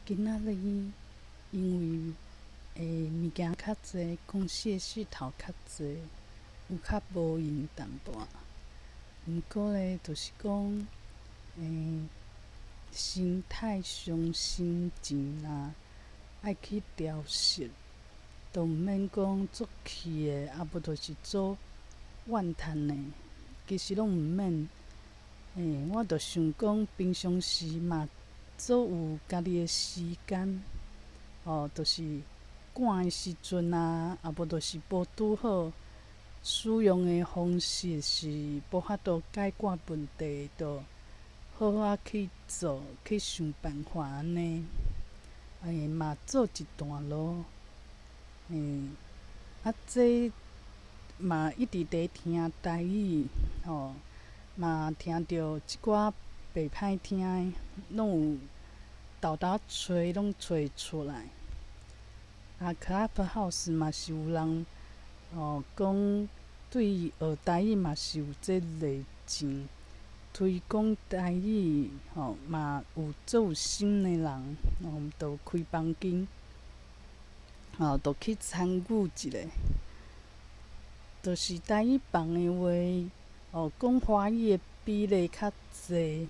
今仔日因為欸物件較濟，公司的事頭較濟，有較無閒淡薄仔。毋過咧，就是講欸心態上、心情啊，愛去調適，都毋免講足氣的，啊無就是做怨嘆的，其實攏毋免。欸，我就想講，平常時嘛，做有家己的時間，哦，就是趕的時陣啊，啊無就是無拄好使用的方式是無法度解決問題，就好好仔去做，去想辦法按呢。欸，嘛做一段路，欸，啊這嘛一直佇聽台語，吼，嘛聽著一寡袂歹聽的，攏有沓沓揣，攏揣出來。啊，Clubhouse 嘛是有人哦講對學台語嘛是有這熱情，推廣台語吼嘛有足有心的人，哦，就開房間，哦，就去參與一下。就是台語房的話，哦，講華語的比例較濟，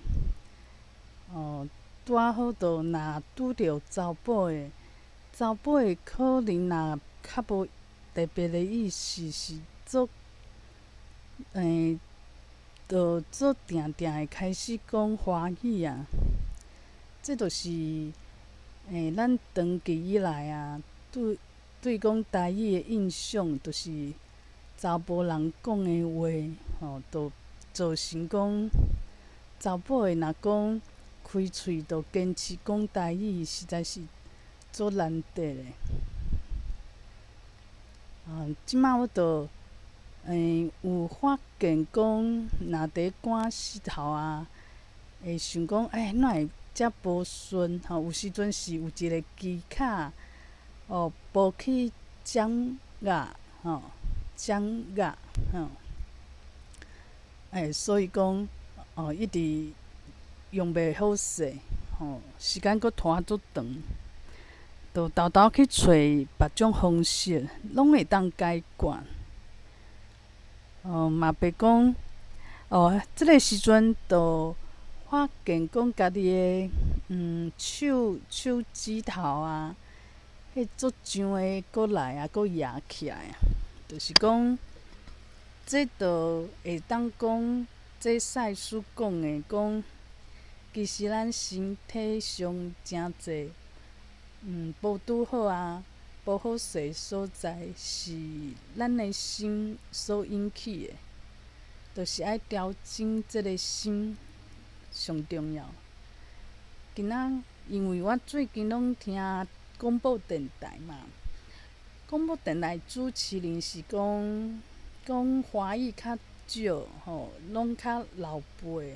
哦，拄仔好就若拄著查埔的，查埔的可能若較無特別的意思，是足，欸，就足定定會開始講華語啊。這就是，欸，咱長期以來啊，對對講台語的印象，就是查埔人講的話，吼，就造成講查埔的若講開喙就堅持講台語，實在是足難得的。啊，這擺我就欸有發現講，若佇趕事頭啊，會想講，欸，哪會遮無順？吼，有時陣是有一個技巧，哦，無去掌握，吼，掌握，吼，欸，所以講，哦，一直用袂好勢，吼，時間閣拖足長，就沓沓去揣別種方式，攏會當解決。哦，嘛別講，哦，這個時陣就發現講家己的手手指頭啊，彼足脹的閣來啊，閣壓起來啊，就是講，這就會當講，這賽斯講的講，其實咱身體上誠濟，無拄好啊，無好勢所在，是咱的心所引起的，就是愛調整這个心上重要。今仔因為我最近攏聽廣播電台嘛，廣播電台主持人是講講華語較少吼，攏較老輩，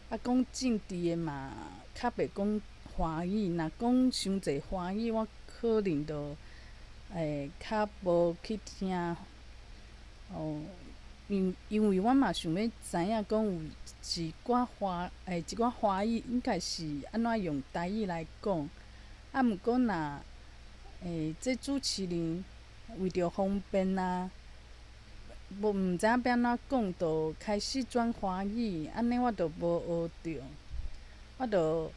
啊講政治的嘛較袂講華語，若講傷濟華語，我可能就會較無去聽。哦，因因為我嘛想欲知影講有一寡華欸一寡華語應該是按怎用台語來講，啊毋過若欸這主持人為著方便啊，無毋知影欲按怎講，就開始轉華語，按呢我就無學著，我就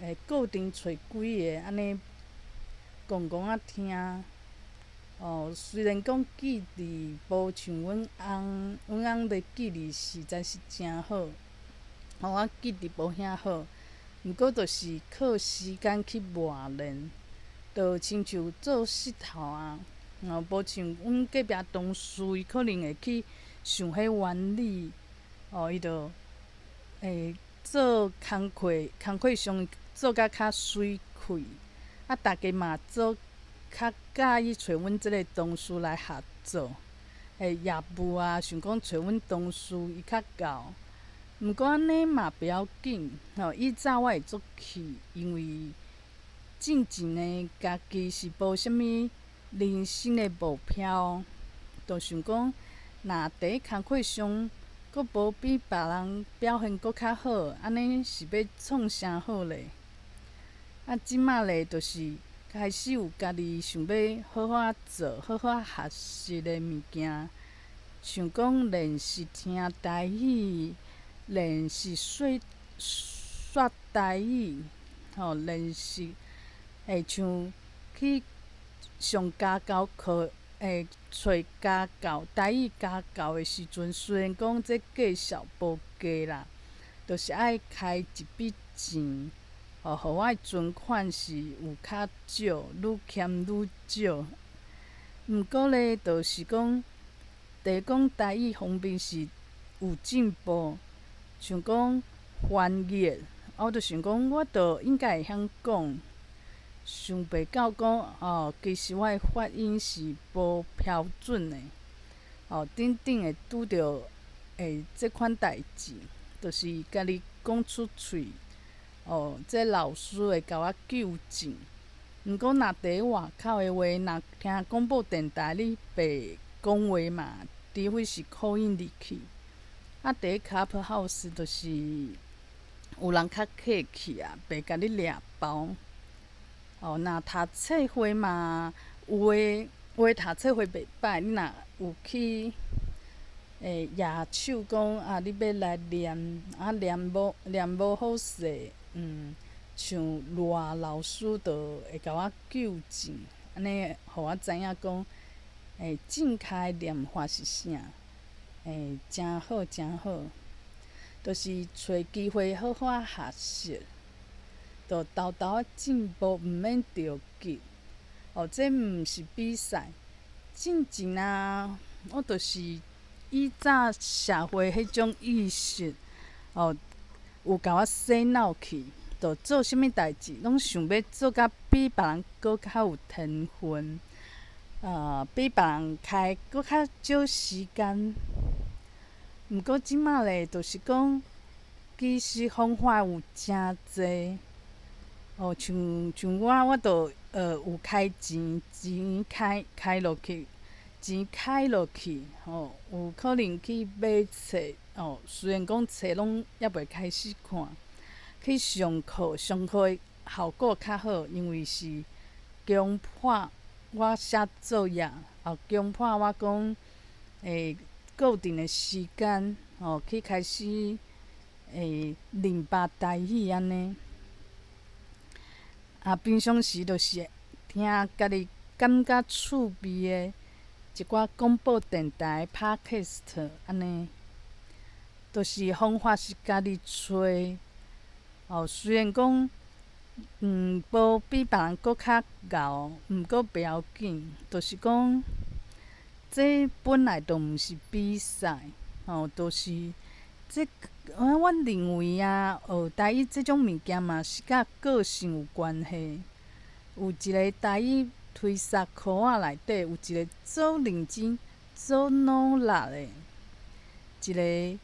會固定揣幾个按呢講講仔聽。哦，雖然講記憶無像阮翁，阮翁的記憶實在是誠好，哦，我記憶無遐好，毋過就是靠時間去磨練，就親像做穡頭啊，哦，無像阮隔壁同事，伊可能會去想彼原理，哦，伊就會做工課，工課上做甲較媠氣，啊，逐家嘛做較佮意揣阮這个同事來合作，欸，業務啊，想講揣阮同事伊較𠢕，毋過按呢嘛不要緊，吼，以早我會足氣，因為進前呢，家己是無啥物人生的目標，就想講，若佇工課上閣無比別人表現閣較好，按呢是欲創啥好咧？啊，這馬咧，就是開始有家己想欲好好仔做、好好仔學習的物件，像講練習聽台語，練習說說台語，吼，練習會像去上家教課，會揣家教，台語家教的時陣，雖然講這價數無低啦，就是愛開一筆錢。哦，予我的存款是有較少，愈欠愈少。毋過咧，就是講，第一講台語方面是有進步，像講翻譯，我就想講，我著應該會曉講，想袂到講哦，其實我的發音是無標準的，哦，等等會拄著會這款代誌，就是家己講出喙。哦，這老師會共我糾正。毋過若佇外口的話，若聽廣播電臺咧白講話嘛，除非是口音入去。啊，佇 Clubhouse 就是有人較客氣啊，袂共你掠包。哦，若讀冊會嘛，有的有的讀冊會袂歹，你若有去舉手講啊，你欲來念，啊念無念無好勢。像賴老師就會共我糾正，按呢予我知影講，正確的念法是啥，誠好誠好，就是揣機會好好仔學習，就沓沓仔進步，毋免著急。哦，這毋是比賽，進前啊，我就是以早社會彼種意識，哦。有共我洗腦去，就做啥物代誌，攏想欲做甲比別人閣較有天分，比別人開閣較少時間。毋過這馬咧，就是講，其實方法有誠濟，哦，像像我，我就有開錢，錢開開落去，錢開落去，吼，有可能去買冊。哦，雖然講冊攏猶未開始看，去上課，上課的效果較好，因為是強迫我寫作業，哦，強迫我講，固定的時間，哦，去開始練習台語按呢。啊，平常時就是聽家己感覺趣味的一寡廣播電臺 Podcast 按呢。就是方法是家己揣，哦，雖然講，無比別人閣較𠢕，毋過袂要緊，就是講，這本來就毋是比賽，吼，就是這，我認為啊，學台語這種物件嘛是佮個性有關係。有一个台語推捒箍仔內底有一个足認真、足努力的一个。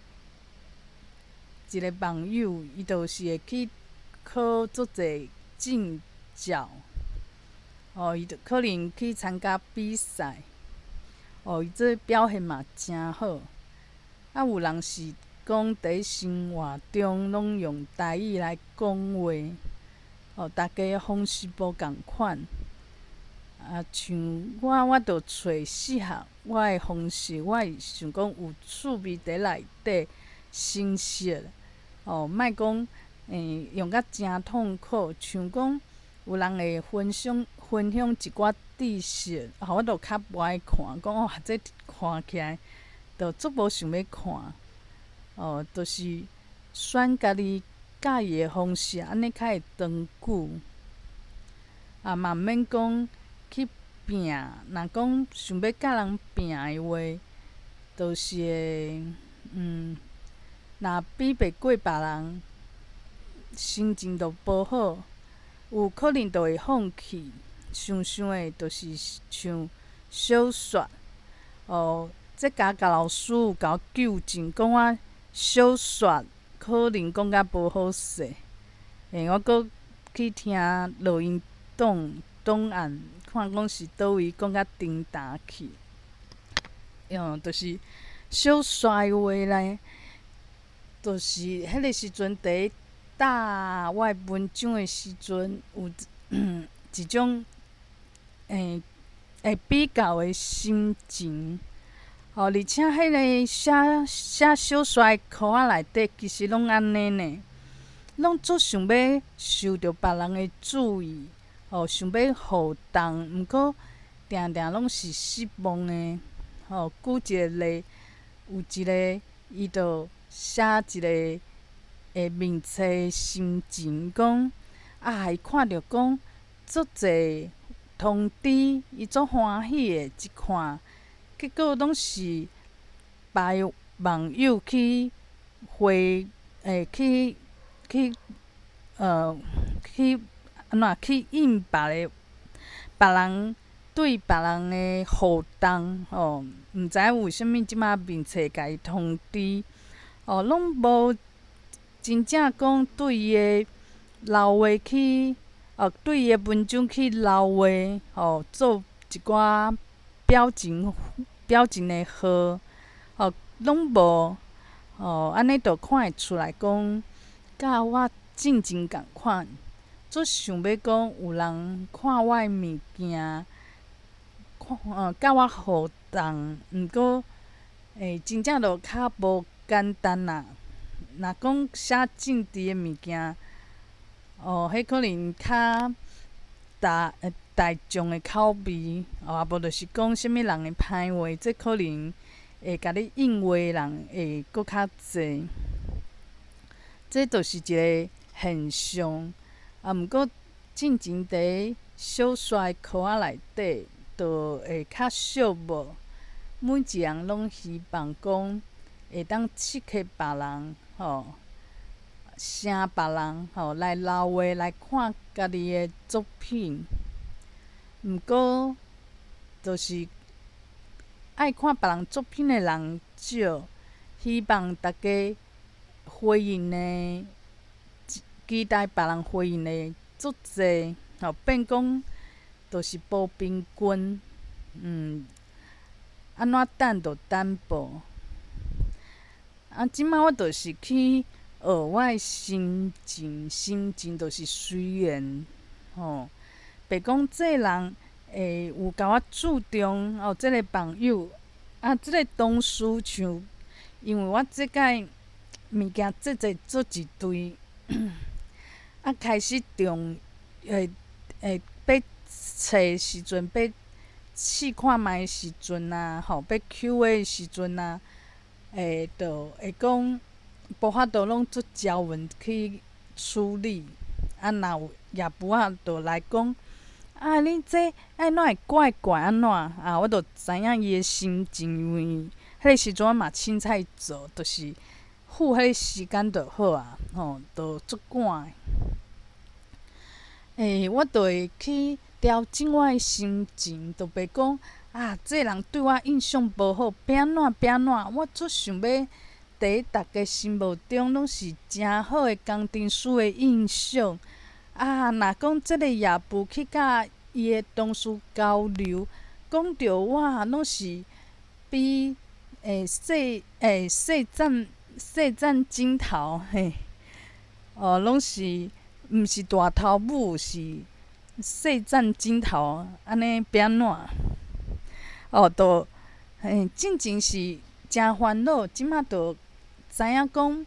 一个網友，伊就是會去考足濟證照，哦，伊就可能去參加比賽，哦，伊這表現嘛誠好。啊，有人是講佇生活中攏用台語來講話，哦，逐家方式無仝款。啊，像我，我就揣適合我的方式，我會想講有趣味佇內底。形式，哦，莫講用甲誠痛苦，像講有人會分享分享一寡知識，我就較無愛看，講哦，這看起來就足無想欲看，哦，就是選家己佮意的方式，按呢較會長久。啊，嘛毋免講去拼，若講想欲佮人拼的話，就是會若比袂過別人，心情就無好，有可能就會放棄。想想的，就是像小說，哦，這家教老師有共我糾正，講我小說可能講甲無好勢。我閣去聽錄音檔檔案，看講是佗位講甲叮當去。就是小說的話咧。就是彼个時陣，佇打我的文章的時陣，有一種會比較的心情。吼，而且彼个寫小說的箍仔內底，其實攏按呢呢，攏足想欲受著別人的注意，吼，想欲互動，毋過定定攏是失望的。吼，舉一个例，有一个伊就寫一个面冊的心情，講啊，伊看著講足濟通知，伊足歡喜的，一看，結果攏是別網友去回，去去呃去按怎去應別个別人對別人的互動，吼，毋知影為啥物這擺面冊共伊通知，哦，攏無真正講對伊的留話去，哦，對伊的文章去留話，吼，做一寡表情的號，吼，攏無，吼，按呢就看會出來講，佮我進前仝款，足想欲講有人看我的物件，看佮我互動，毋過，真正就較無簡單啦。若講寫政治的物件，哦，彼可能較大眾的口味，哦，啊無就是講啥物人的歹話，這可能會共你應話的人會閣較濟。這就是一个現象。啊，毋過進前佇小說的箍仔內底，就會較惜無。每一人攏希望講會當刺激別人，吼，聲別人，吼，來留話來看家己的作品。毋過，就是愛看別人作品的人少，希望大家回應的，期待別人回應的足濟，吼，變講就是無平均，按怎等就等無。啊，這擺我就是去學我的心情，心情就是隨緣，吼。白講這人會有共我注重哦，這个朋友啊，這个同事像，因為我這擺物件做做做一堆，啊，開始中會欲揣時陣，欲試看覓的時陣啊，吼，欲 Q&A 的時陣啊，會就會講無法度攏足條文去處理，啊，若有業務仔就來講，啊，你這按怎會怪怪按怎？啊，我就知影伊的心情，因為彼个時陣我嘛凊彩做，就是付彼个時間就好啊，吼，就足趕的。我就會去調整我的心情，就袂講啊，這个人對我印象無好，欲按怎欲按怎，我足想欲佇逐家心目中攏是誠好的工程師的印象。啊，若講這个業務去佮伊的同事交流，講著我攏是比細棧細棧鏡頭嘿，哦，攏是毋是大頭母，是細棧鏡頭，按呢欲按怎？哦，就嘿，進前是誠煩惱，這擺就知影講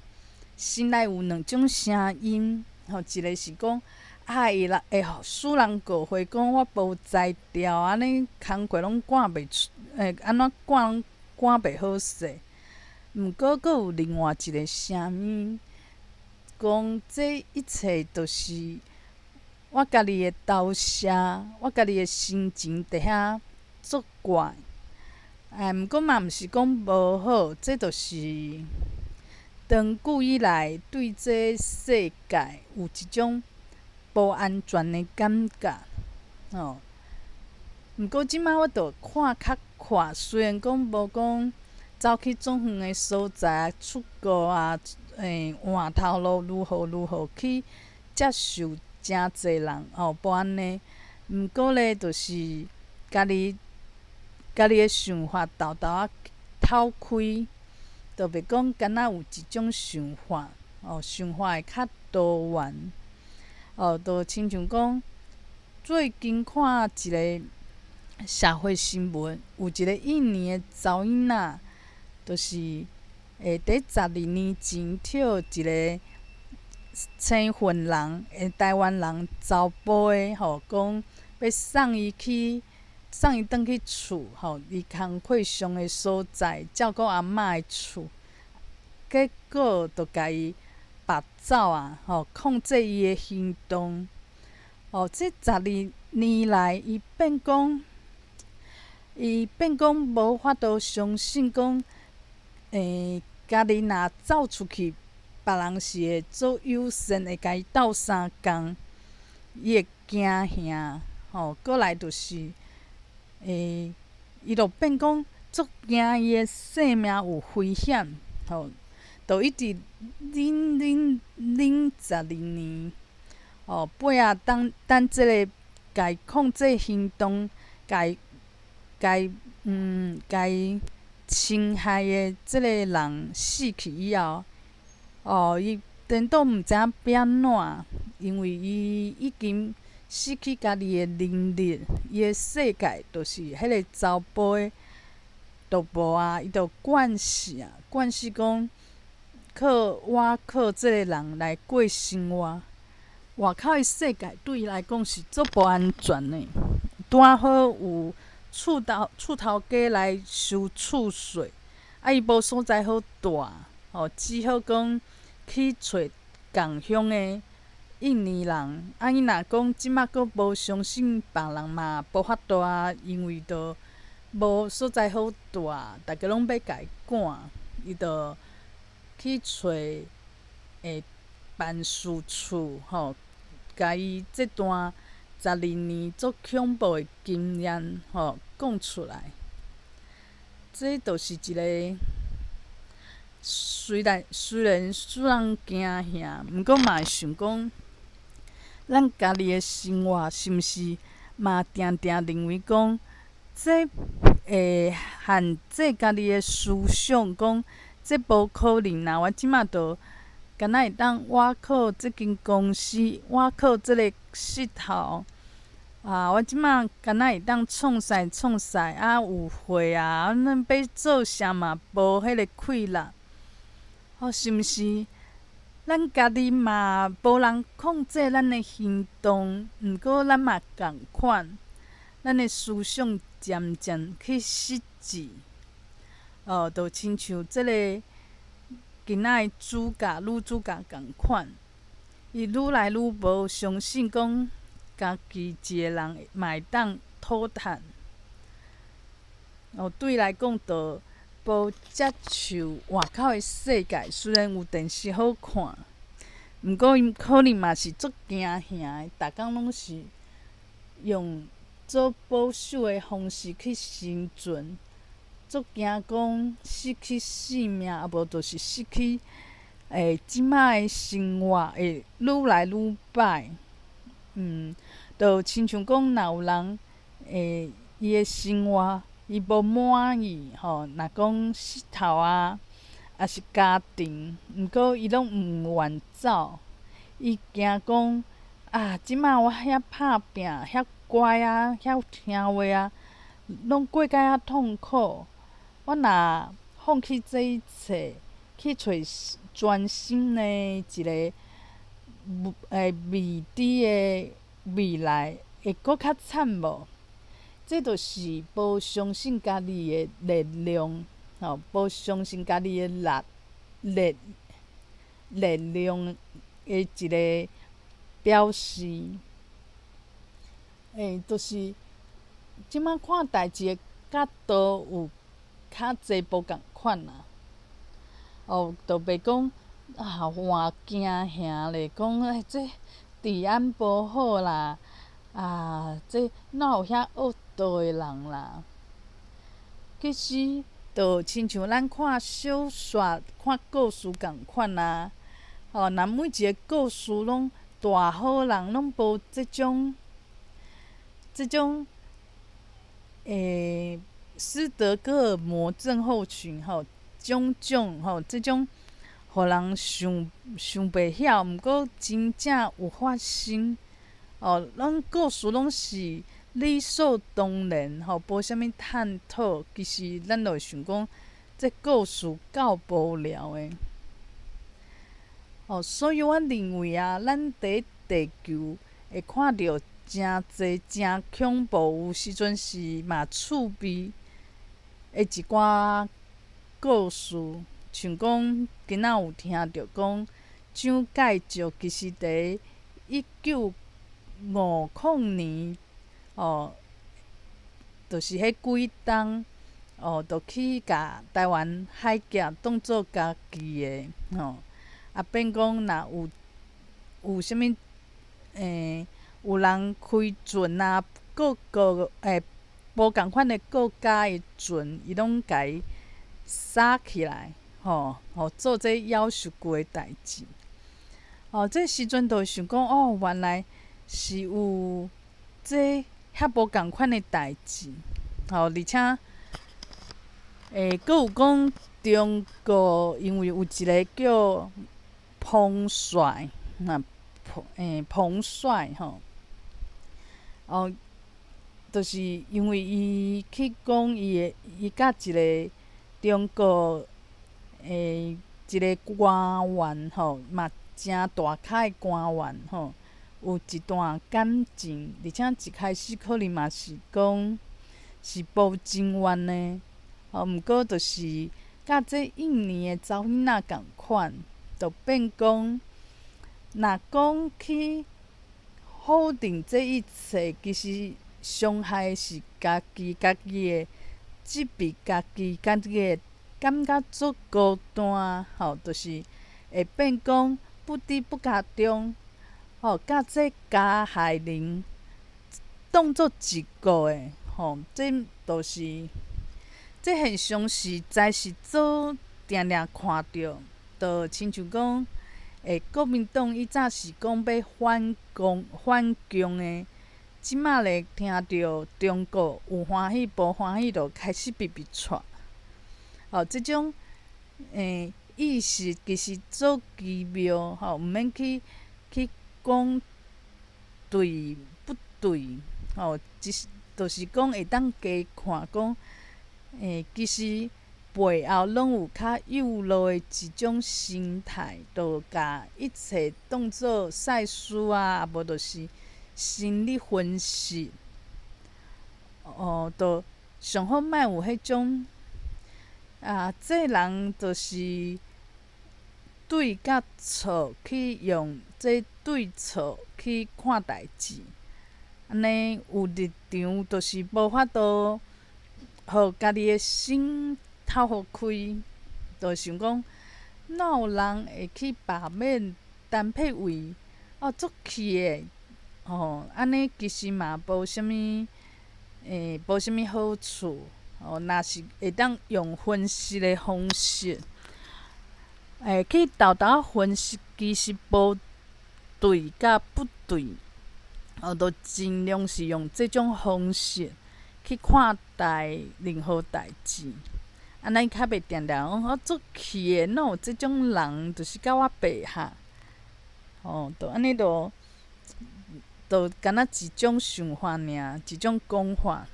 心內有兩種聲音，吼，一个是講啊，會人會使人誤會講我無才調，按呢工課攏趕袂出，按怎趕攏趕袂好勢。毋過閣有另外一个聲音，講這一切都是我家己的投射，我家己的心情佇遐作怪。哎，毋過嘛毋是講無好，這就是長久以來對這世界有一種無安全的感覺，吼。毋過這擺我就看較闊，雖然講無講走去足遠的所在出國啊，換頭路如何如何去接受誠濟人，吼，無按呢。毋過咧，就是家己的想法沓沓仔透開，就袂講敢若有一種想法，哦，想法會較大。多元。哦，就親像講，最近看一个社會新聞，有一个印尼的查某囡仔，就是佇12年前予一个生份人，台灣人查埔的吼，講欲送伊去，送伊轉去厝吼，伊工課上的所在，照顧阿嬤的厝，結果就共伊縛走啊，吼，控制伊的行動。哦，這十二年來，伊變講無法度相信講，家己若走出去，別人是會做友善，會共伊鬥相共，伊會驚嚇，吼，閣來就是，伊就變講足驚伊的性命有危險，吼，就一直忍忍忍十二年，哦，尾仔等等這个共伊控制行動，共共共伊侵害的這个人死去以後，哦，伊顛倒毋知影欲按怎，因為伊已經失去家己的能力，伊的世界就是彼个查埔的，就無啊，伊就慣勢啊，慣勢講靠倚靠這个人來過生活，外口的世界對伊來講是足無安全的。拄仔好有厝頭家來收厝稅，啊，伊無所在好蹛，吼，只好講去揣仝鄉的印尼人。啊，伊若講這馬閣無相信別人嘛，無法度啊，因為都無所在好蹛，逐家攏欲共伊趕，伊就去揣辦事處，吼，共伊這段十二年足恐怖的經驗，吼，講出來。這就是一个雖然使人驚嚇，毋過嘛會想講，咱家己的生活是毋是嘛定定認為講，這會限制家己的思想，講這無可能啊！我這馬就敢若會當倚靠這間公司，倚靠這个穡頭啊！我這馬敢若會當創啥創啥啊？有貨啊！咱欲做啥嘛無彼个氣力。哦，是毋是？咱家己嘛無人控制咱的行動，毋過咱嘛仝款，咱的思想漸漸去失智。哦，就親像這个囡仔的主角女主角仝款，伊愈來愈無相信講家己一个人嘛會當討趁。哦，對伊來講，就無接受外口的世界，雖然有電視好看，毋過𪜶可能嘛是足驚嚇的，逐工攏是用做保守的方式去生存，足驚講失去性命，啊無就是失去這馬的生活會愈來愈歹。就親像講，若有人伊的生活伊無滿意吼，若講穡頭啊，抑是家庭，毋過伊攏毋願走，伊驚講啊，這馬我遐拍拚，遐乖啊，遐聽話啊，攏過甲遐痛苦。我若放棄這一切，去揣全新的一个未知的未來，會閣較慘無？這就是無相信家己的力量，吼，無相信家己的力量的一个表示。就是這馬看代誌的角度有較濟無仝款啦。哦，就袂講啊，換驚嚇咧，講這治安無好啦，啊，這哪有遐惡道的人啦？其實，就親像咱看小說、看故事仝款啊。吼，若每一个故事攏大好人，攏無這種斯德哥爾摩症候群吼，種種吼，這種予人想想袂曉，毋過真正有發生。哦，攏故事攏是理所當然，吼，無啥物探討。其實咱就會想講，這故事夠無聊的。哦，所以我認為啊，咱佇地球會看著誠濟誠恐怖，有時陣是嘛趣味的一寡故事，像講今仔有聽著講，蔣介石其實佇1950年，哦，就是彼幾冬，哦，就去共臺灣海峽當做家己的，吼，啊變講若有啥物，有人開船啊，各國無仝款的國家的船，伊攏共伊殺起來，吼，予做這夭壽具的代誌。哦，這時陣就會想講，哦，原來是有這遐無仝款的代誌，吼，而且，閣有講中國因為有一个叫彭帥，啊，彭帥吼，哦，就是因為伊去講伊的，伊佮一个中國一个官員吼，嘛誠大咖的官員吼，有一段感情，而且一開始可能嘛是講是無情願的，吼，毋過就是佮這印尼的查某囡仔仝款，就變講，若講去否定這一切，其實傷害的是家己，家己會責備家己，家己會感覺足孤單，吼，就是會變講不知不覺中，吼，佮這加害人當做一個的，吼，這就是這現象實在是做定定看著，就親像講，國民黨以早是講欲反共反共的，這馬咧聽著中國有歡喜無歡喜，就開始逼逼掣。哦，這種意識其實足奇妙，吼，毋免去講對不對，吼，只是就是講會當加看講，其實背後攏有較幼路的一種心態，就共一切當做賽事啊，無就是心理分析，哦，就上好莫有彼種啊，這人就是對佮錯去用這對錯去看代誌，按呢有立場就是無法度予家己的心透予開，就想講，哪有人會去罷免陳柏惟？哦，足氣的，吼，按呢其實嘛無啥物，無啥物好處。哦，若是會當用分析的方式，去沓沓分析，其實無對佮不對，哦，就盡量是用這種方式去看待任何代誌。按呢較袂定定講哦，足氣的，哪有這種人，就是佮我白哈。哦，就按呢就，就敢若一種想法爾，一種講法。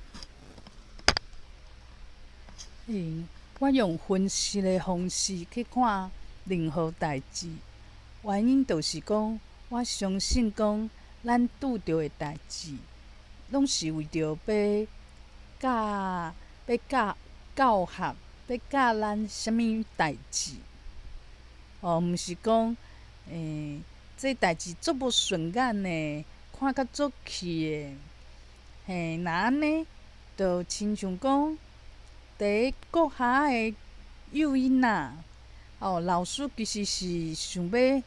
我用分析的方式去看任何代誌，原因就是講，我相信講，咱拄著的代誌，攏是為著欲教、欲教教學、欲教咱啥物代誌。哦，毋是講，這代誌足無順眼的，看甲足氣的，嘿，若按呢，就親像講，佇國校的幼囡仔，哦，老師其實是想欲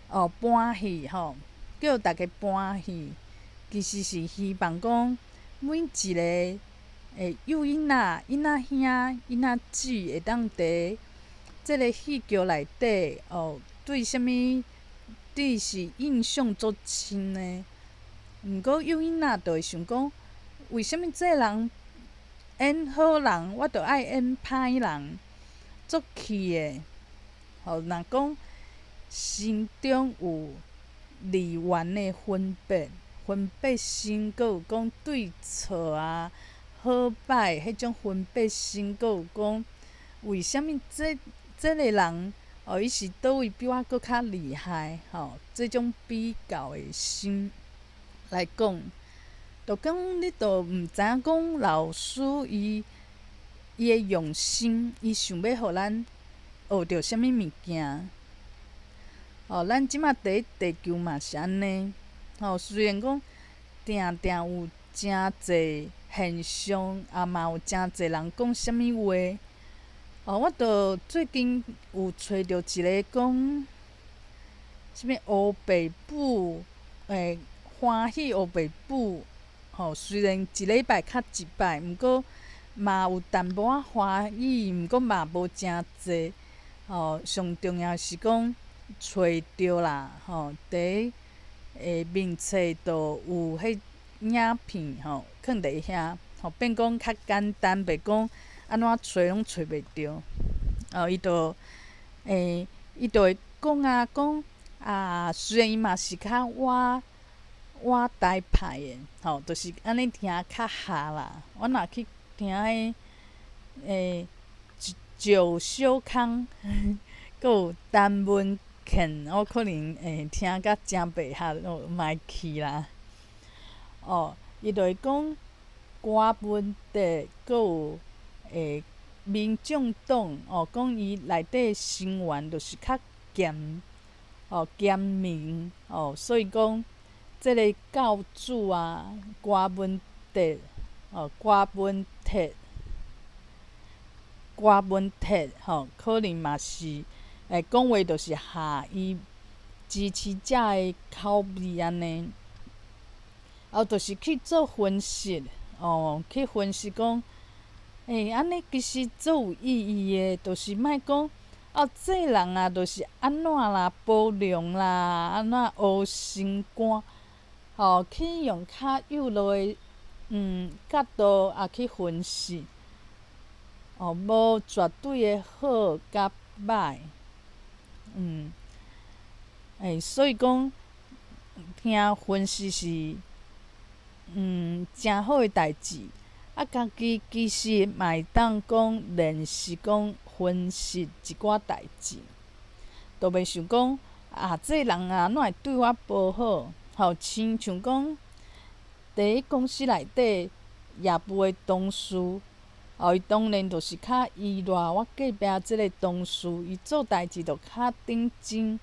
哦搬戲吼，叫逐家搬戲，其實是希望講每一个幼囡仔、囡仔兄、囡仔姊會當佇這个戲劇內底哦，對啥物對是印象足深的。毋過幼囡仔就會想講，為啥物這人演好人，我就愛演歹人，足氣的，吼，若講心中有二元的分別，分別心，閣有講對錯啊、好歹彼種分別心，閣有講為啥物這個人哦，伊是佗位比我閣較厲害吼？這種比較的心來講，就講你就毋知影講老師伊的用心，伊想欲予咱學著啥物物件。哦，咱這馬佇地球嘛是按呢，吼，雖然講定定有誠濟現象，也嘛有誠濟人講啥物話。哦，我就最近有揣著一个講，啥物烏白母，歡喜烏白母，吼，雖然一禮拜較一擺，毋過嘛有淡薄仔歡喜，毋過嘛無誠濟。吼，上重要是講揣著啦，吼，佇面冊就有彼影片吼，囥佇遐，吼，變講較簡單，袂講按怎揣攏揣袂著。哦，伊就會講啊，講啊，雖然伊嘛是較倚倚台派的，吼，就是按呢聽較合啦。我若去聽彼趙小康，閣有陳文茜，我可能會聽甲誠袂合，我莫去啦。哦，伊就會講柯文哲，閣有民眾黨，哦，講伊內底成員就是較嚴，哦，嚴明，哦，所以講這个教主啊，柯文哲，哦，柯文哲，柯文哲，吼，可能嘛是講話就是合伊支持者的口味按呢。哦，就是去做分析，哦，去分析講，按呢其實足有意義的，就是莫講，哦，這人啊，就是按怎啦，包容啦，按怎烏心肝，吼，去用較幼落的角度啊去分析，哦，無絕對的好佮歹，所以講聽分析是誠好的代誌。啊，家己其實嘛會當講練習講分析一寡代誌，就袂想講啊，這人啊，哪會對我無好？吼，親像講，佇公司內底業務的同事，哦，伊當然就是較依賴我隔壁這个同事，伊做代誌就較認真，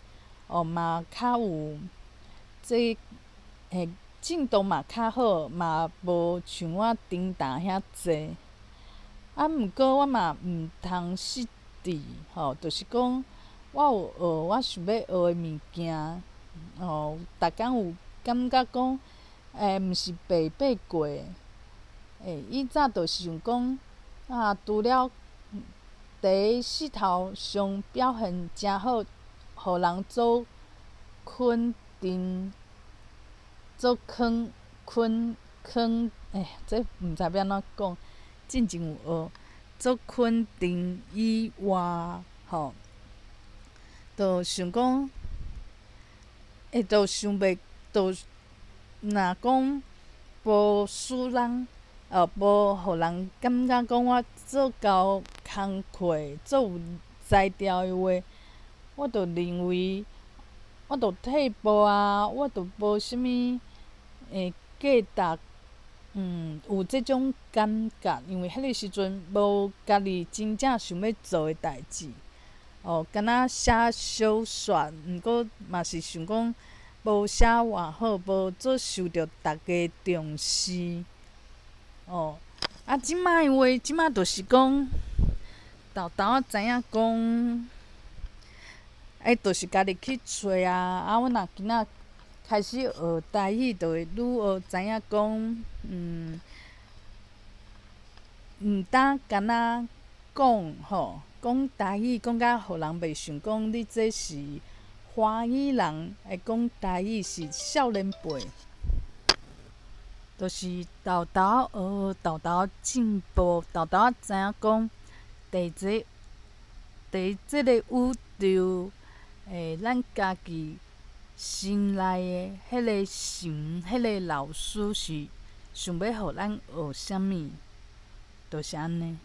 哦，嘛較有這進度嘛較好，嘛無像我叮當遐濟。啊，毋過我嘛毋通失志，吼，就是講我有學我想欲學的物件，吼，逐工有感覺講，毋是白白過。以早就想講，啊，除了佇勢頭上表現誠好，予人做肯定。做肯肯肯，這毋知欲按怎講，進前有學做肯定以外，吼，就想講，就想袂，就若講無使人，無予人感覺講我做夠工課，做有才調的話，我就認為。我就退步啊！我就無啥物價值，有這種感覺，因為彼个時陣無家己真正想欲做的代誌，哦，敢若寫小說，毋過嘛是想講無寫偌好，無做受著逐家重視，哦，啊，這擺的話，這擺就是講，沓沓仔知影講。就是家己去揣啊！啊，阮若囡仔開始學台語，就會愈學知影講，毋單干焦講吼，講台語講甲予人袂想講你這是華語人，會講台語是少年輩，就是沓沓學，沓沓進步，沓沓知影講，佇這個宇著咱家己心內的彼个神，彼个老師是想欲予咱學啥物，就是按呢。